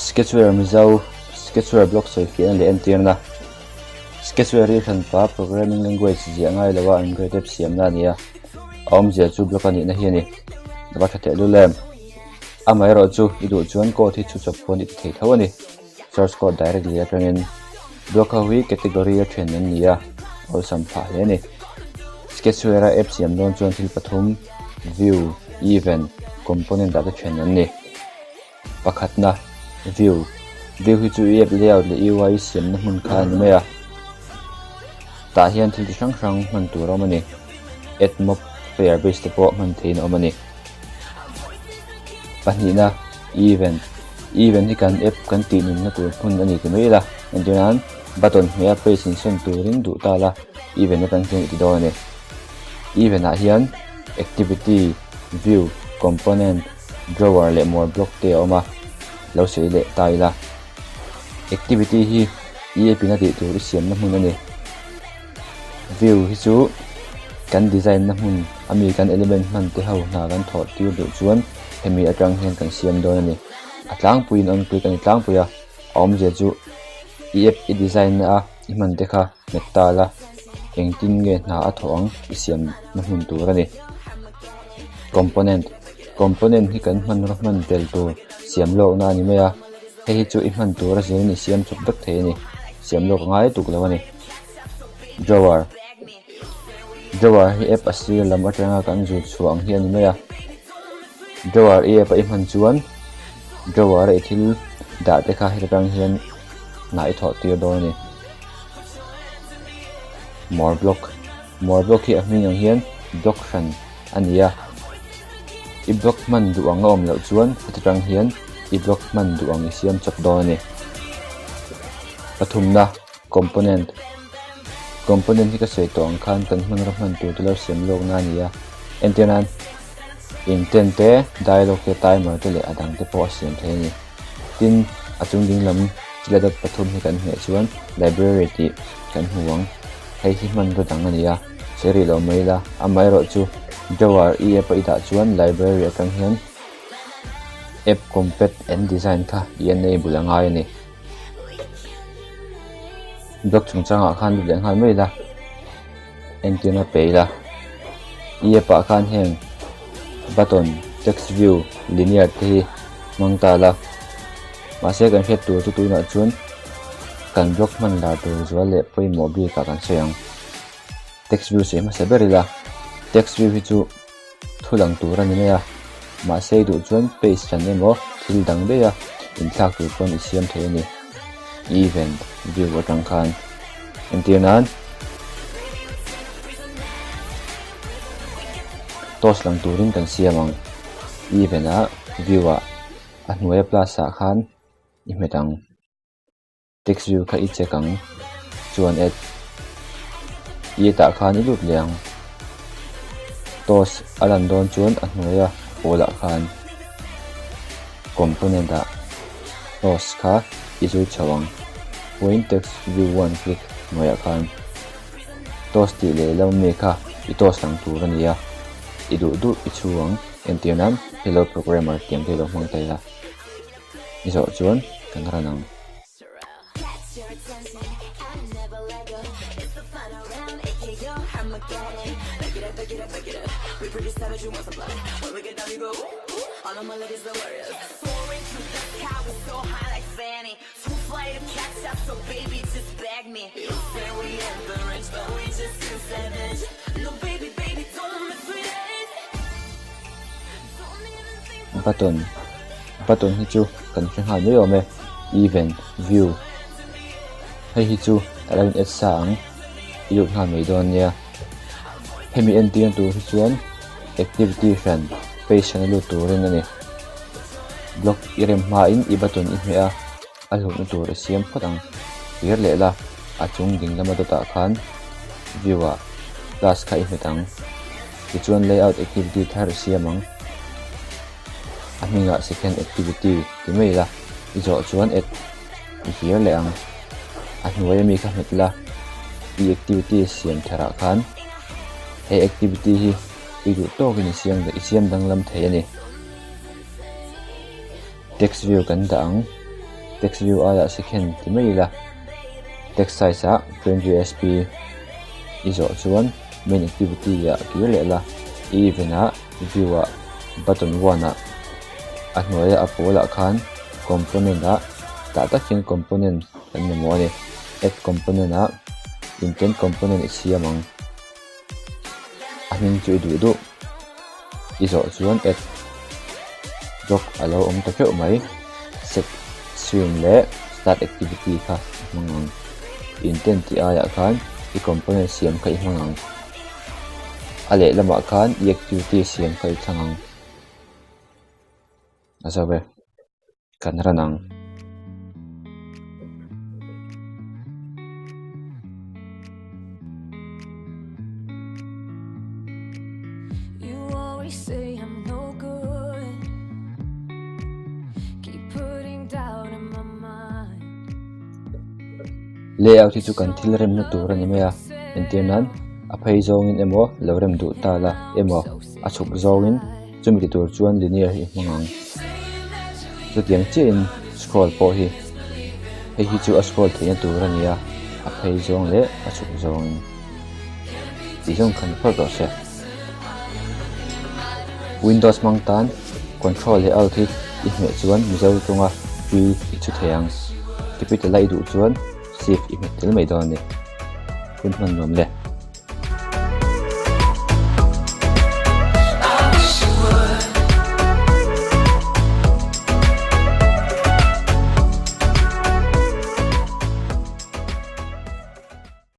Sketchware Mizo Sketchware blog sawifiahna leh entirna Sketchware hi hranpa programming language ziah ngai loa Android app siamna a ni a, a awmzia chu blog a nihna hi a ni. A va tha teh lul em? Amaherawhchu i duh chuan code hi chhu chawp pawn i ti thei tho a ni. Source code directly atangin blog ho hi category a then an ni a, awlsam phah hle a ni. Sketchware a app siam dawn chuan thil pathum, view, event, component ah te then an ni. Pakhatna, view. View hi chu i app layout leh UI siamna hmun kha a ni mai a. Tah hian thil chi hrang hrang hman tur a awm a ni. AdMob, Firebase te pawh hman theihin a awm a ni. Pahnihna, Event. Event hi kan app kan tih nunna tur hmun a ni ti mai ila. Entir nan, button hmeh a page insawn turin duh ta la, event atang hian i ti dawn a ni. Event ah hian activity, view, component, drawer leh more block te a awm a, lo sawi leh ta ila. Activity hi i app in a tih tur i siamna hmun a ni. View hi chu kan design na hmun a mi kan element hman te ho hna kan thawh tir duh chuan hemi atang hian kan siam dawn a ni. A tlangpuiin on click a ni tlangpui a, a awmzia chu i app i design na a i hman te kha nghet ta la, engtin nge hna a thawh ang i siam na hmun tur a ni. Component, Component hi kan hmanraw hman tel tur siam lawkna a ni mai a, hei hi chu i hman tur a zirin i siam chawp vek thei a ni, siam lawk a ngai tuk lo a ni. Drawer Drawer hi app a sir lam atanga kan zut chhuah ang hi a ni mai a, drawer i app a i hman chuan drawer a i thil dah te kha heta tang hian hnah i thawh tir dawn a ni. More block More block hi a hming ang hian block hran a ni a, i block hman duh ang a awm loh chuan heta tang hian i block hman duh ang i siam chawp dawn a ni. Pathumna. Component Component hi ka sawi tawh ang khan kan hmanraw hman tur te lo siam lawk na a ni a, entir nan intent te, dialog te, timer te leh a dang te pawh a siam thei a ni. Tin, a chung ding lam chila dot pathum hi kan hmeh chuan library tih kan hmu ang, hei hi hmanraw dang a ni a, sawi rih loh mai ila, amaherawhchu drawer i app a i dah chuan library atang hian app compat and design kha i enable a ngai a ni. Block chungchangah khan lut leh nghal mai ila entirna pe ila i app ah khan heng button text view linear te hi hmang ta la mahse kan hriat tur chu tunah chuan kan block hman lar tur zual leh pawimawh bikah kan sawi ang text view sawi hmasa ber ila text view hi chu. Thu lang tur a ni mai a, mahse i duh chuan page hran emaw thil dang daih a inthlak tur pawn i siam thei a ni. Event view atang khan entir nan toast lang turin kan siam ang. Event ah view ah a hnuaia plus ah khan i hmet ang. Text view kha i check ang chuan add i tah khan i lut leh ang. Toast a lan dawn chuan a hnuaia pawlah khan component ah toast kha i zui chho ang. Point text view one click hnuaiah khan toast tih leh lo mi kha i toast lang tur a ni a, i duh duh i chhu ang. Entir nan hello programmer tih ang te i lo hmang thei a. I zawh chuan kan ran ang. Button Button hi chu kan hre nghal mai awm e event view hei hi chu a lo in add sa ang i lut nghal mai dawn nia hemi entir tur hi chuan activity hran page hran a lut turin a ni block i rem hmain i button i hmeh a a hlutna tur i siam phawt ang kir leh la a chung ding lama dawtah khan view ah plus kha i hmet ang tichuan layout activity thar i siam ang. A hmingah second activity ti mai ila i zawh chuan add i hlir leh ang. A hnuai ami kha hmet la i activity siam tharah khan he activity hi i duh tawkin i siam i siam danglam thei a ni. Text view kan dah ang. Text view aiah second ti mai ila, text size ah 20sp i zawh chuan main activity ah kir leh la, i event ah view ah button one ah a hnuaia a pawl ah khan component ah tah tak hian component kan mamawh a ni, add component ah intent component i siam ang. A hming chu i duh duh. I zawh chuan add block a lo awm ta teuh mai. Set screen leh start activity kha i hmang ang. Intent tih aiah khan i component siam kha i hmang ang. A lehlamah khan i activity siam kha i thlang ang. A zo e. Kan ran ang. Layout hi chu kan thil remna tur a ni mai a, entir nan a phei zawngin emaw lo rem duh ta la emaw a chhuk zawngin Chumi ti tur chuan linear hi i hmang ang. Chutiang chiahin scroll pawh hi hei hi chu a scroll theihna tur a ni a, a phei zawng leh a chhuk zawngin tih zawng khan phawt rawh se. Windows hmang tan control leh alt hi i hmeh chuan Mizo tawnga P i chhu thei ang. Capital a i duh chuan shift i hmet tel mai dawn a ni. Hun hman nuam le.